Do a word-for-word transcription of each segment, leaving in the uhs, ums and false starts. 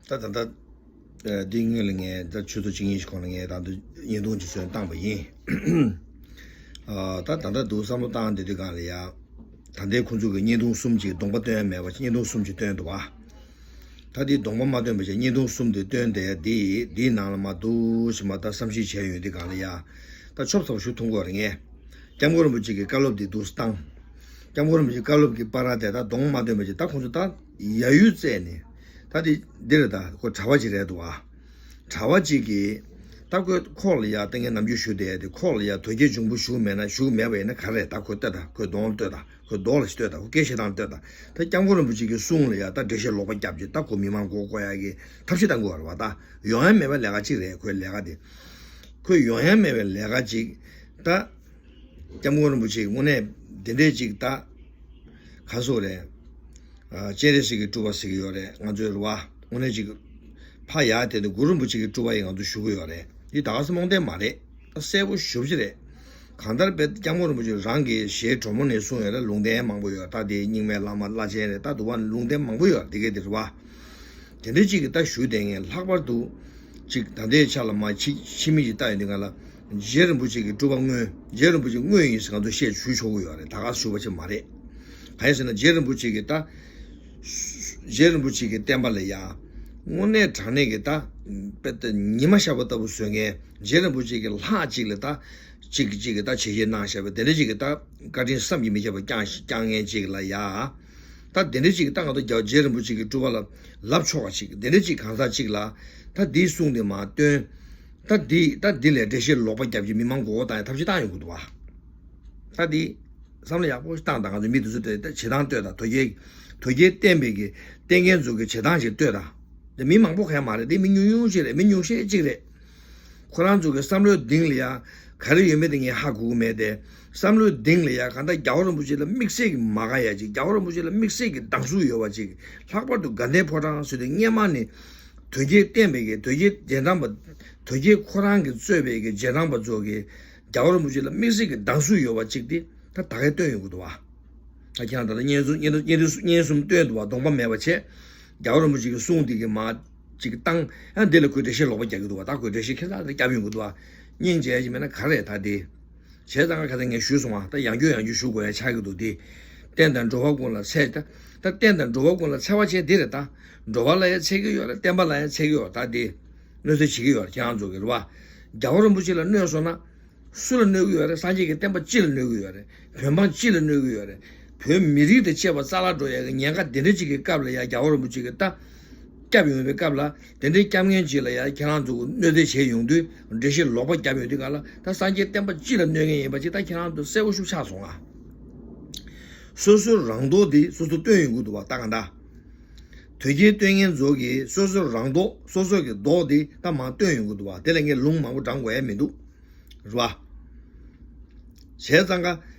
ད་ད་ལྟ་འདི་སྔོན་ལ་ངས་ད་ཆུ་ཚོད་གཅིག་གཉིས་ཤིག་གོང་ལ་ངས་ད་འདི་བརྙན་ཐུང་ཅིག་བཟོས་བཏང་པ་ཡིན། ད་ད་ལྟ་འདུག་བསམ་བློ་བཏང་བསྡད་དུས་སྒང་ལ་ཡ། ད་ལྟའི་ཁོང་ཚོ་གི་བརྙན་ཐུང་གསུམ་ཅིག་གདོང་པ་སྟོན་ཡ་མེད་པ་བརྙན་ཐུང་གསུམ་ཅིག་སྟོན་འདུག་བ། ད་འདི་གདོང་པ་མ་སྟོན་པ་བྱས་བརྙན་ཐུང་གསུམ་དེ་སྟོན་བསྡད་ཡ་འདི་འདིའི་ནང་ལ་མ་འདུག་ཞིག་མ་ད་བསམ་གཞིག་བྱས་ཡོང་དུས་སྒང་ལ་ཡ། ད་ཆོབ་ཚ་པོ་ཞུ་ཐུབ་ཀྱི་ཡོད་རེད་ངས། སྐྱབས་མགོན་རིན་པོ་ཆེ་གི་བཀའ་སློབ་འདི་འདུག་སེ་བཏང་། སྐྱབས་མགོན་རིན་པོ་ཆེའི་བཀའ་སློབ་ཀྱི་བར་དེ་ད་གདོང་མ་སྟོན་པ་ཅིག་ད་ཁོང་ཚོ་ད་ཡ་ཡུལ་བཙལ་ནས། ད་འདི་འདི་རེད་ད་ཁོ་གྲྭ་པ་ཅིག་རེད་འདུག་ཨ། གྲྭ་པ་ཅིག་གིས་ད་ཁོས་ཁོག་ལ་ཡ་ད་ངས་ནམ་རྒྱུན་ཞུ་བསྡད་དེ་ཁོག་ལ་ཡ་དོལ་རྒྱལ་འབྱུང་པོ་བཞུགས་མེད་ན་བཞུགས་མེད་པ་ཡིན་ན་ག་རེད་ད་ཁོས་ལྟོས་ད་ཁོས་གདོང་ལ་ལྟོས་ད་ཁོས་མདོག་ལ་ལྟོས་ད་ཁོ་སྐད་བཤད་སྟངས་ལྟོས་ད། ད་སྐྱབས་མགོན་རིན་པོ་ཆེ་གི་གསུང་ལ་ཡ་ད་འགྲེལ་བཤད་ལོག་པ་རྒྱབ་ཅིག་ད་ཁོ་མི་མང་མགོ་སྐོར་ཡ་གི་ཐབས་ཤེས་བཏང་དགོས་རེད་བ་ད་ཡོང་ཡ་མེད་པའི་ལས་ཀ་ཅིག་རེད་ཁོའི་ལས་ཀ་དེ། ཁོས་ཡོང་ཡ་མེད་པའི་ལས་ཀ་ཅིག་ད། སྐྱབས་མགོན་རིན་པོ་ཆེ་དངོས་གནས་དེ་འདྲས་ཅིག་ད། ག་སོགས་རེད། ཨ། སྤྱན་རས་གཟིགས་ཀྱི་སྤྲུལ་པ་ཟེར་གྱི་ཡོད་རེད་ང་ཚོའི་རེད་བ། དངོས་གནས་ཅིག་ཕ་ཡ་དེ་ནི་གུ་རུ་རིན་པོ་ཆེ་གི་སྤྲུལ་པ་ཡིན་ང་ཚོ་ཞུ་གི་ཡོད་རེད། འདི་ད་ག་སེ་རྨོངས་དད་མ་རེད། ད་གསལ་པོ་ཞེ་པོ་ཅིག་རེད། གང་ལྟར་དཔེ་སྐྱབས་མགོན་རིན་པོ་ཆེ་རང་གི་ཞལ་དྲོན་མོ་ནས་གསུངས་ཡོད་རེད་ལུང་བསྟན་མང་པོ་ཡོད་ད་དེ་རྙིང་མའི་བླ་མ་བླ་ཆེན་རེད་ད་འདུག་བ་ལུང་བསྟན་མང་པོ་ཡོད་དེ་གས་དེ་རེད་བ། དེ་འདྲ་ཅིག་གི་ད་ཞུ་བསྡད་མཁན་ལྷག་པར་དུ། ཅིག་ད་ལྟའི་ཆ་ལ་མ་ཕྱི་ཕྱི་མི་ཅིག་ལྟ་ཡོང་དུས་སྒང་ལ། རྗེ་རིན་པོ་ཆེ་གི་སྤྲུལ་པ་དངོས། རྗེ་རིན་པོ་ཆེ་དངོས་ཡིན་ཟེར་ང་ཚོ་བཤད་ཞུ་ཆོག་གི་ཡོད་རེད་ད་ག་ཞུ་བ་ཅིག་མ་རེད། གང་ཡིན་ཟེར་ན་རྗེ་རིན་པོ་ཆེ་གི་ད། རྗེ་རིན་པོ་ཆེ་གི་བསྟན་པ་ལ་ཡ། དངོས་གནས་དྲང་གནས་ཀྱི་ད། དཔེ་ད་ཉི་མ་ཤར་བ་ལྟ་བུ་བཟོ་མཁན་རྗེ་རིན་པོ་ཆེ་གི་ལྷག་ཅིག་ལ་ད། ཅིག་གི་ཅིག་གི་ད་བྱས་རྗེས་གནང་བཞག་པ་དེ་འདྲ་ཅིག་གི་ད། བཀའ་དྲིན་བསམ་གྱིས་མི་ཁྱབ་པ་བསྐྱངས་བསྐྱངས་མཁན་ཅིག་ལ་ཡ། ད་དེ་འདྲ་ཅིག་ད་ང་ཚོ་རྒྱལ་བ་རྗེ་རིན་པོ་ཆེ་གི་སྤྲུལ་པ་ལ་ལབ་ཆོག་པ་ཅིག་དེ་འདྲ་ཅིག་གང་ཟག་ཅིག་ལ་ད་འདིའི་གསུང་དེ་མར་བཏོན། ད་འདི་ད་འདི་ལས་འགྲེལ་བཤད་ལོག་པ་རྒྱབ་ཀྱི་མི་མང་མགོ་སྐོར་བཏང་ཡ་ཐབས་ཤེས་བཏང་ཡོང་གི་འདུག་བ། ད་འདི་བསམ་བློ་ཡག་པོ་ཞིག་བཏང་དང་ང་ཚོ་མི་དེ་ཚོ་དེ་ད་བྱེད་སྟངས་ལྟོས་དང་དོལ་རྒྱལ་དོལ་རྒྱལ་བསྟེན་པའི་གི་བསྟེན་མཁན་ཚོ་གི་བྱེད་སྟངས་ཤིག་ལྟོས་དང་། དེ་མི་མང་པོ་གང་ཡང་མ་རེད་དེ་མི་ཉུང་ཉུང་ཞིག་རེད་མི་ཉུང་ཤས་ཅིག་རེད། ཁོ་རང་ཚོ་གི་བསམ་བློའི་གཏིང་ལ་ཡ། ག་རེ་ཡོད་མེད་དེ་ངས་ཧ་གོ་གི་མེད་དེ། བསམ་བློའི་གཏིང་ལ་ཡ་གང་ལྟར་རྒྱལ་བ་རིན་པོ་ཆེ་ལ་དམིགས་བསལ་གྱི་མ་དགའ་ཡ་ཅིག་རྒྱལ་བ་རིན་པོ་ཆེ་ལ་དམིགས་བསལ་གྱི་སྡང་ཟུག་ཡོད་པ་ཅིག་ལྷག་པར་དུ་དགའ་ལྡན་ཕོ་བྲང་ཟེར་དུས་སྔོན་མ་ནས་དོལ་རྒྱལ་བསྟེན་པའི་གི་དོལ་རྒྱལ་རྗེས་འབྲང་པ། དོལ་རྒྱལ་ཁོ་རང་གིས་གཙོས་པའི་གི་རྗེས་འབྲང་པ་ཚོ་གིས་རྒྱལ་བ་རིན་པོ་ཆེ་ལ་དམིགས་བསལ་གྱི་སྡང་ཟུག་ཡོད་པ་ཅིག་དེ་ད་ད་གས་སྟོན་ཡོང་གི་འདུག་བ། ད་ཁྱེད་རང་ད་ལྟ་བརྙན་གསུམ་བརྙན་གསུམ་བརྙན་གསུམ་བརྙན་གསུམ་བཏོན་འདུག་བ་གདོང་པ་མེད་པ་བྱས། རྒྱལ་བ་རིན་པོ་ཆེ་གི་གསུང་དེ་གི་མ་ཅིག་བཏང་ཡང་འདི་ལ་ཁོས་འགྲེལ་བཤད་ལོག་པ་རྒྱག་གི་འདུག་བ་ད་ཁོས་འགྲེལ་བཤད་ཁྱེད་རང་ལ་རྒྱབ་ཡོང་གི་འདུག་བ། སྙིང་རྗེ་ཞིག་མེད་ན་ག་རེད་ད་དེ། བྱས་ཙང་ཁ་ད་ངས་ཞུས་སོང་བ་ད་ཡང་བསྐྱར་ཡང་བསྐྱར་ཞུ་དགོས་ཡ་ཆགས་ཀྱི་འདུག་དེ། བསྟན་དང་འགྲོ་བ་ཀུན་ལ་འཚེ་ད་ད་བསྟན་དང་འགྲོ་བ་ཀུན་ལ་འཚེ་བ་བྱས་འདི་རེད་ད། འགྲོ་བ་ལ་ཡང་འཚེ་གི་ཡོད་རེད་བསྟན་པ་ལ་ཡང་འཚེ་གི་ཡོད་ད་དེ། གནོད་འཚེ་བྱེད་ཀྱི་ཡོད་རེད་ཁྱེད་རང་ཚོ་གི་རེད་བ། རྒྱལ་བ་རིན་པོ་ཆེ་ལ་གནོད་སོང་ན། སུ་ལ་གནོད་ཀྱི་ཡོད་རེད། སངས་རྒྱས་ཀྱི་བསྟན་པ་སྤྱི་ལ་གནོད་ཀྱི་ཡོད་རེད། བོད་འབངས་སྤྱི་ལ་གནོད་ཀྱི་ཡོད་རེད། བོད་མི་རིགས་དང་བཅས་པ་རྩ་བརླག་འགྲོ་ཡ་གི་ཉེན་ཁ་དེ་འདྲ་ཅིག་གི་སྐབས་ལ་ཡ་རྒྱལ་བ་རིན་པོ་ཆེ་གི་ད། སྐྱབས་ཡོང་བའི་སྐབས་ལ་དེ་འདྲའི་སྐྱབས་མགོན་ཅིག་ལ་ཡ་ཁྱེད་རང་ཚོ་གི་གནོད་འཚེ་བྱས་ཡོང་དུས་འགྲེལ་བཤད་ལོག་པ་བརྒྱབ་ཡོང་དུས་ག་ལ་ད་སངས་རྒྱས་བསྟན་པ་སྤྱི་ལ་གནོད་མཁན་ཡིན་པ་ཅིག་ད་ཁྱེད་རང་ཚོ་གསལ་པོ་ཤུགས་ཆགས་སོང་ང་། སོ་སོའི་རང་མདོག་དེ་སོ་སོ་སྟོན་ཡོང་གི་འདུག་བ་ད་ག་འདྲ། དོལ་རྒྱལ་བསྟེན་མཁན་ཚོ་གིས་སོ་སོའི་རང་མདོག་སོ་སོ་གི་མདོག་དེ་ད་མར་སྟོན་ཡོང་གི་འདུག་བ་དེ་ལ་ངས་ལུང་མང་པོ་དྲངས་དགོས་ཡ་མི་འདུག་རེད་བ། བྱས་ཙང་ཀ་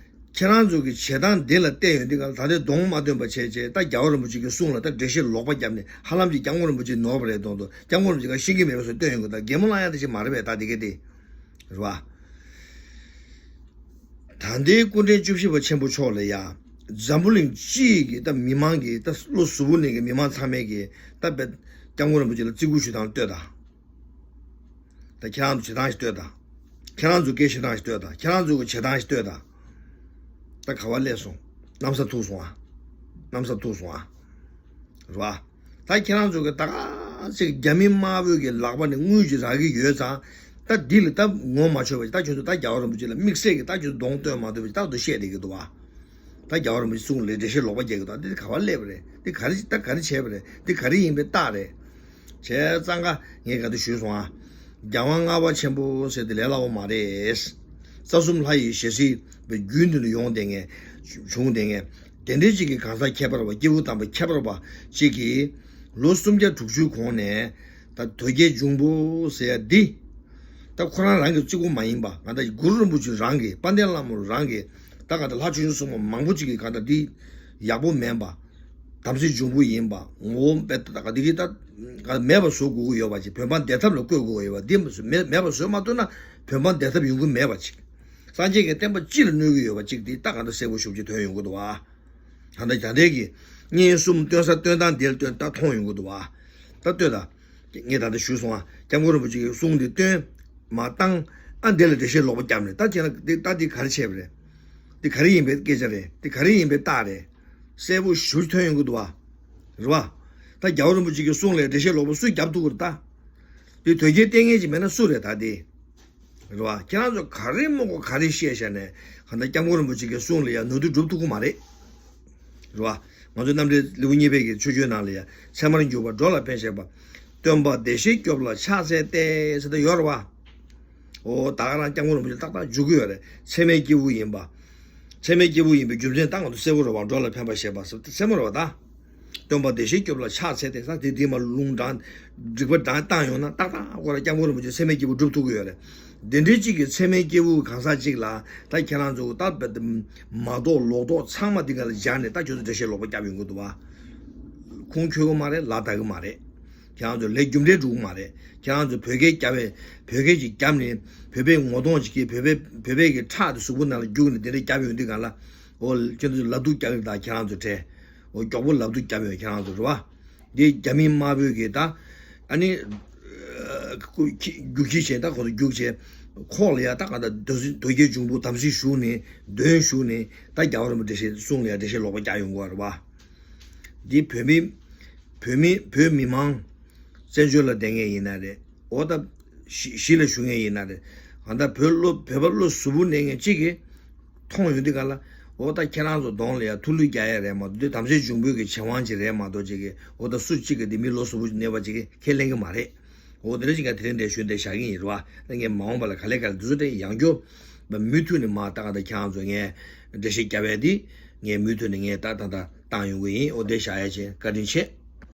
ཁྱེད་རང་ཚོ་གི་བྱེད་སྟངས་འདི་ལ་བལྟས་ཡོང་དུས་ག་ལ་ད་ལྟའི་གདོང་མ་སྟོན་པ་བྱས་བྱས་ད་རྒྱལ་བ་རིན་པོ་ཆེ་གི་གསུང་ལ་ད་འགྲེལ་བཤད་ལོག་པ་བརྒྱབ་ནས་ཧ་ལམ་གྱི་སྐྱབས་མགོན་རིན་པོ་ཆེ་ནོར་བ་རེད་མདོག་མདོག་སྐྱབས་མགོན་རིན་པོ་ཆེ་ག་ཤེས་ཀྱི་མེད་པ་བཟོ་སྟོན་ཡོང་གི་ད་གད་མོ་བླངས་ཡ་ད་ཅིག་མ་རེད་པས་ད་དེ་ག་དེ་རེད་བ། ད་ལྟའི་སྐུ་ཕྲེང་བཅུ་བཞི་པ་ཆེན་པོ་མཆོག་ལ་ཡ། འཛམ་བུ་གླིང་སྤྱི་ཡི་གི་ད་མི་མང་གི་ད་བློ་གཟུ་བོ་ནས་གི་མི་མང་ཚང་མས་གི་ད་དཔེ་སྐྱབས་མགོན་རིན་པོ་ཆེ་ལ་བརྩི་བཀུར་ཞུ་སྟངས་ལྟོས་དང་། ད་ཁྱེད་རང་ཚོ་བྱེད་སྟངས་ཤིག་ལྟོས་དང་། ཁྱེད་རང་ཚོ་སྐད་བཤད་སྟངས་ཤིག་ལྟོས་དང་ཁྱེད་རང་ཚོ་གི་བྱེད་སྟངས་ཤིག་ལྟོས་དང་། ད་ག་བ་སླེབས་སོང་། གནམ་ས་ཐུག་སོང་ཨ། གནམ་ས་ཐུག་སོང་ཨ། རེད་བ། ད་ཁྱེད་རང་ཚོ་གི་ད་ག་ཚིག་རྒྱ་མི་དམར་པོའི་གི་ལག་པ་ནས་དངུལ་ཅིག་རག་གི་ཡོད་ཙང་། ད་འདི་ལ་ད་ངོ་མ་ཆོད་པ་ཅིག་ད་ཁྱོད་ཚོ་ད་རྒྱལ་བ་རིན་པོ་ཆེ་ལ་དམིགས་བསལ་གི་ད་ཁྱོད་ཚོ་གདོང་སྟོན་མ་ཐུབ་པ་ཅིག་ད་དུ་བཤད་བསྡད་ཀྱི་འདུག་བ། ད་རྒྱལ་བ་རིན་པོ་ཆེ་གསུང་ལས་འགྲེལ་བཤད་ལོག་པ་རྒྱག་གི་འདུག་འདི་ག་བ་སླེབས་པ་རེད། འདི་ག་རེ་ད་ག་རེ་བྱས་པ་རེད། འདི་ག་རེ་ཡིན་པའི་རྟགས་རེད། བྱས་ཙང་ཀ་ངས་ག་དུ་ཞུས་སོང་ཨ། རྒྱལ་དབང་ལྔ་པ་ཆེན་པོ་ཟེར་དེ་ལས་སླ་བོ་མ་རེད། རྩ་གསུམ་ལྷ་ཡི་ཞལ་གཟིགས་པའི་རྒྱུད་འདི་ནས་ཡོང་བསྡད་མཁན། བྱུང་བསྡད་མཁན། དེ་འདྲའི་ཅིག་གི་གང་ཟག་ཁྱད་པར་བ་སྐྱེས་བུ་དམ་པ་ཁྱད་པར་བ་ཅིག་གིས་ལོ་སུམ་བརྒྱ་དྲུག་ཅུའི་གོང་ནས་ད་དོལ་རྒྱལ་འབྱུང་པོ་ཟེར་ཡ་འདི། ད་ཁོ་རང་རང་གི་གཅིག་པོ་མ་ཡིན་པ་ང་ད་གུ་རུ་རིན་པོ་ཆེ་རང་གི་དཔལ་ལྡན་ལྷ་མོ་རང་གི་ད་ག་ད་ལྷ་ཆོས་སྐྱོང་སྲུང་མ་མང་པོ་ཅིག་གིས་ག་ད་འདི་ཡག་པོ་མིན་པ། དམ་སྲི་འབྱུང་པོ་ཡིན་པ་ངོ་བོ་དཔེ་ད་ག་འདི་གི་ད་ག་མེད་པ་བཟོ་དགོས་ཀྱི་ཡོད་པ་ཅིག་བོད་འབངས་བདེ་ཐབས་ལ་བཀོད་དགོས་ཀྱི་ཡོད་པ་འདི་མེད་མེད་པ་བཟོ་མ་ཐུབ་ན་བོད་འབངས་བདེ་ཐབས་ཡོང་གི་མེད་པ་ཅིག་སངས་རྒྱས་ཀྱི་བསྟན་པ་སྤྱི་ལ་གནོད་ཀྱི་ཡོད་པ་ཅིག་འདི་ད་ག་འདྲ་གསལ་པོ་ཞུ་ཅིག་ཐོན་ཡོང་གི་འདུག་བ། ད་ལྟ་རྒྱ་འདས་ཀྱི་བརྙན་གསུམ་སྟོན་ས་སྟོན་སྟངས་འདིར་སྟོན་ད་མཐོང་ཡོང་གི་འདུག་བ། ད་ལྟོས་དང་ ངས་ད་ལྟ་ཞུས་སོང་ཨ། སྐྱབས་མགོན་རིན་པོ་ཆེ་གི་གསུང་དེ་བཏོན་མ་བཏང་ཨ། འདི་ལ་འགྲེལ་བཤད་ལོག་པ་བརྒྱབ་ནས་ད་ཁྱེད་རང་འདི་ད་འདི་ག་རེ་བྱས་པ་རེད། འདི་ག་རེ་ཡིན་པའི་སྐད་ཆ་རེད། འདི་ག་རེ་ཡིན་པའི་རྟགས་རེད། གསལ་པོ་ཞེ་པོ་ཐོན་ཡོང་གི་འདུག་བ། རེད་བ། ད་རྒྱལ་བ་རིན་པོ་ཆེ་གི་གསུང་ལ་འགྲེལ་བཤད་ལོག་པ་སུས་བརྒྱབ་ཐུབ་ཀྱི་རེད་ད། འདི་དོལ་རྒྱལ་ལྟས་ངན་ཅིག་མེད་ན་སུ་རེད་ད་འདི། རེད་བ། ཁྱེད་རང་ཚོ་ག་རེ་མོ་གོ་ག་རེ་བཤད་བཞག་ནས་གང་ལྟར་སྐྱབས་མགོན་རིན་པོ་ཆེ་གི་གསུང་ལ་ཡང་ནོར་འཁྲུལ་སྒྲུབ་ཐུབ་ཀྱི་མ་རེད། རེད་བ། ང་ཚོ་རྣམ་འགྲེལ་ལེའུ་གཉིས་པའི་གི་མཆོད་བརྗོད་ནང་ལ་ཡང་ཚད་མར་འཇུག་པ་འགྲོ་ལ་ཕན་བྱེད་པ། སྟོན་པ་བདེ་གཤེགས་སྐྱོབ་ལ་ཕྱག་འཚལ་ཏེ་ཟེར་ཏེ་ཡོད་རེད་བ། འོ་ད་ག་རང་སྐྱབས་མགོན་རིན་པོ་ཆེ་ཏག་ཏག་འཇུག་གི་ཡོད་རེད། ཚད་མའི་སྐྱེས་བུ་ཡིན་པ། ཚད་མའི་སྐྱེས་བུ་ཡིན་པའི་རྒྱུ་མཚན་ད་ང་ཚོ་གསལ་པོ་རེད་བ། འགྲོ་ལ་ཕན་པར་བྱེད་པ་ཟེར་ཏེ་ཚད་མ་རེད་བ་ད། སྟོན་པ་བདེ་གཤེགས་སྐྱོབ་ལ་ཕྱག་འཚལ་ཏེ་ས་དེ་དེ་མ་ལུང་དྲངས་སྒྲིག་པ་དྲངས་བཏང་ཡོང་ན་ཏག་ཏག་ཁོ་ར་སྐྱབས་མགོན་རིན་པོ་ཆེ་ཚད་མའི་སྐྱེས་བུ་སྒྲུབ་ཐུབ་ཀྱི་ཡོད་རེད། འདི་འདྲའི་གཅིག་གི་ཚད་མའི་སྐྱེས་བུ་གང་ཟག་གཅིག་ལ་ད་ཁྱེད་རང་ཚོ་ད་མ་རྟོགས་ལོག་རྟོག་ཚང་མ་འདི་ག་ལ་སྦྱར་ནས་ད་ཁྱོད་ཚོ་འགྲེལ་བཤད་ལོག་པ་བརྒྱབ་ཡོང་གི་འདུག་བ། ཁུངས་འཁྱོལ་གི་མ་རེད། ལ་ལྟ་གི་མ་རེད། ཁྱེད་རང་ཚོ་ལས་རྒྱུ་འབྲས་འགྲུབ་གི་མ་རེད། ཁྱེད་རང་ཚོ་བོད་སྐད་རྒྱབ་པའི་བོད་སྐད་ཅིག་རྒྱབ་ནས་བོད་པའི་ངོ་གདོང་ཅིག་གིས་བོད་པའི་བོད་པའི་གི་ཁྲག་དེ་གཟུགས་པོ་ནང་ལ་རྒྱུག་ནས་དེ་འདྲ་རྒྱབ་ཡོང་དུས་གང་ལ་འོ་ཁྱེད་ཚོ་ལ་སྡུག་རྒྱག་གི་ད་ཁྱེད་རང་ཚོ་བྲེལ། འོ་མགྱོགས་པོ་ལབ་སྡུག་རྒྱབ་ཡོང་ཁྱེད་རང་ཚོ་རེད་བ། འདི་རྒྱ་མི་དམར་པོའི་གི་ད་ཨ་ནི་རྒྱུག་ཁྱི་བྱས་ད་ཁོ་ཚོ་རྒྱུག་བྱས་ཁོག་ལ་ཡ་ད་ག་ད་དོལ་རྒྱལ་འབྱུང་པོ་དམ་སྲི་ཞུགས་ནས་འདོན་ཞུགས་ནས་ད་རྒྱལ་བ་རིན་པོ་འགྲེལ་བཤད་གསུང་ལ་ཡ་འགྲེལ་བཤད་ལོག་པ་རྒྱག་ཡོང་གི་བ་རེད་བ། འདི་བོད་མི་བོད་མི་བོད་མི་མང་བཙན་བྱོལ་ལ་བསྡད་མཁན་ཡིན་ན་རེད། འོ་ད་གཞི་གཞི་ལ་བཞུགས་མཁན་ཡིན་ན་རེད། གང་ལྟར་བོད་བློ་བོད་པ་བློ་གཟུ་བོ་གནས་མཁན་གཅིག་གིས་མཐོང་ཡོང་དུས་ག་ལ་འོ་ད་ཁྱེད་རང་ཚོ་གདོང་ལ་ཡ་ཐུགས་ལུས་རྒྱག་ཡ་རེད་མ་གཏོགས་འདི་དམ་སྲི་འབྱུང་པོའི་གི་བྱེད་དབང་ཅིག་རེད་མ་གཏོགས་ཅིག་གི་འོ་ད་སུ་གཅིག་གིས་འདི་མི་བློ་གཟུ་བོ་གནས་པ་ཅིག་གིས་ཁས་ལེན་གི་མ་རེད། འོ་དེ་འདྲ་ཅིག་ག་དེ་རིང་འདིར་ཞུས་ཏེ་བཞག་གི་ཡིན་རེད་བ། ད་ངས་མ་འོངས་པ་ལ་ག་ལེ་ག་ལེ་འདི་ཚོ་དེ་ཡང་བསྐྱར་མུ་མཐུད་ནས་མ་ད་ག་ད་ཁྱེད་རང་ཚོ་ངས་འགྲེལ་བཤད་རྒྱབ་ཡ་འདི་ངས་མུ་མཐུད་ནས་ངས་ད་ད་ད་བཏང་ཡོང་གི་ཡིན། འོ་དེ་བཞག་ཡ་བྱས། བཀའ་དྲིན་ཆེ།